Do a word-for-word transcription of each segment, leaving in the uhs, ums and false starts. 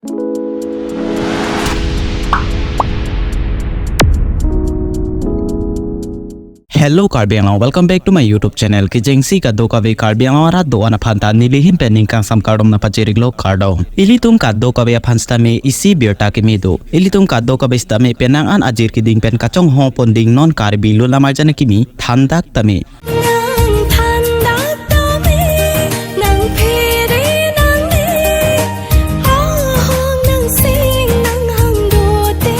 Hello Karbi Anglong, welcome back to my YouTube channel. Kejengsi kadokave Karbi Anglong arat do-an aphan ta neli ahin pen ning kangsam kardom nangpachiriklo, kardom. Ilitum kadokave aphan sitame isi birta kimi do. Ilitum kadokave sitame penang an ajir kiding pen kachonghong ponding non Karbi lun lamarjan akimi thandak tame. Nang thandak tame, nang phere nangne, ahong nang sing nang hang dote.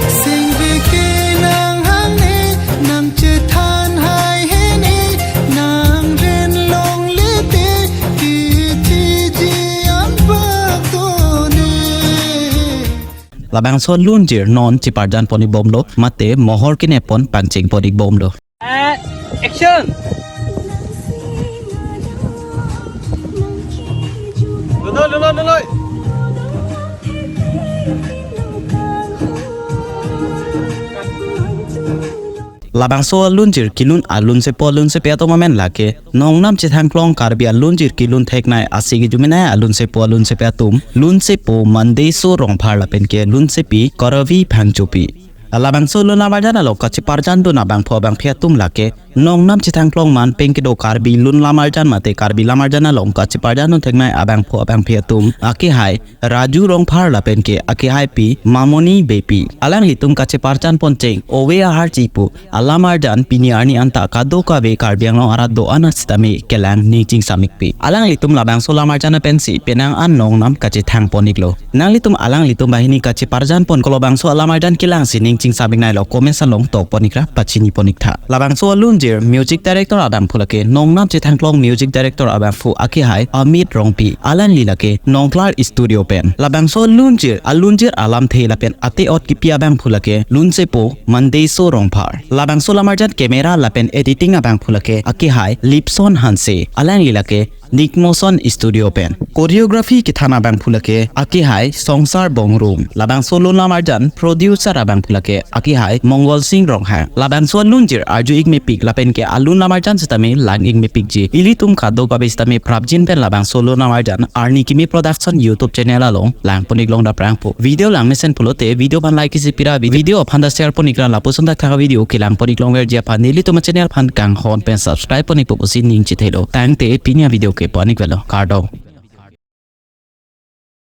Sing bike nang hangne, nang chethan hai hene, nang ren longle te, kithi ji an pak tone. Labangso lunjir non cheparjan pon ik bomlo, mate mohor kene pon pangcheng pon ik bomlo. And action! Lunoi, lunoi, lunoi! Labangso alunjir kelun alunsepo alunsepi atum amen lake nongnam chethangklong Karbi alunjir kelun theknei ase kejumenei alunsepo alunsepi atum, lunsepo Mandeso Rongphar lapen ke lunsepi Karavi Phangchopi. Labangso lun lamarjan along kacheparjan dun abangphu abangphi atum lake nongnam chethangklong man pen kedo Karbi lun lamarjan mate Karbi lamarjan along kacheparjan dun theknei abangphu abangphi atum akehai Raju Rongphar lapen ke akehaipi Mamoni Beypi. Alanglitum kacheparjan poncheng ove aharchi pu alamarjan pini arni anta kadokave Karbi Anglong arat do-an sitame kelang ning chingsam ikpi. Alanglitum labangso lamarjan pensi penang an nongnam kachethang pon iklo. Nanglitum alanglitum banghini kacheparjan pon kolobangso alamarjan kelangsi ning chingsam ikneilo comment along tok pon ikra pachini pon iktha. Labangso alunjir music director abangphu lake nongnam chethangklong music director abangphu akehai Amit Rongpi, alangli lake Nongklar Studio pen. Labangso alunjir alunjir alamthe lapen ate-ot kipi abangphu lake lunsepo Mandeso Rongphar. Labangso lamarjan camera lapen editing abangphu lake akehai Lipson Hanse, alangli lake Nikmoson Studio pen. Choreography kethan abangphu lake akehai Songsar Bongrung. Labangso lun lamarjan producer abangphu lake akehai Mongol Sing Ronghang. Labangso alunjir arju ikmepik lapen ke alun lamarjan sitame lang ikmepikji. Ilitum kadokave sitame prapjin pen labangso lun lamarjan Arni Kimi Production YouTube channel along lang pon iklong daprang po. Video lang mesen pulote video aphan like isi pira, video aphan ta share pon ikra, lapuson thakthak video kelang pon iklongverji aphan nelitum channel aphan kanghon pen subscribe pon ikpo pusi ning chethelo. Tangte pini avideo ke pon ikvelo. Kardom.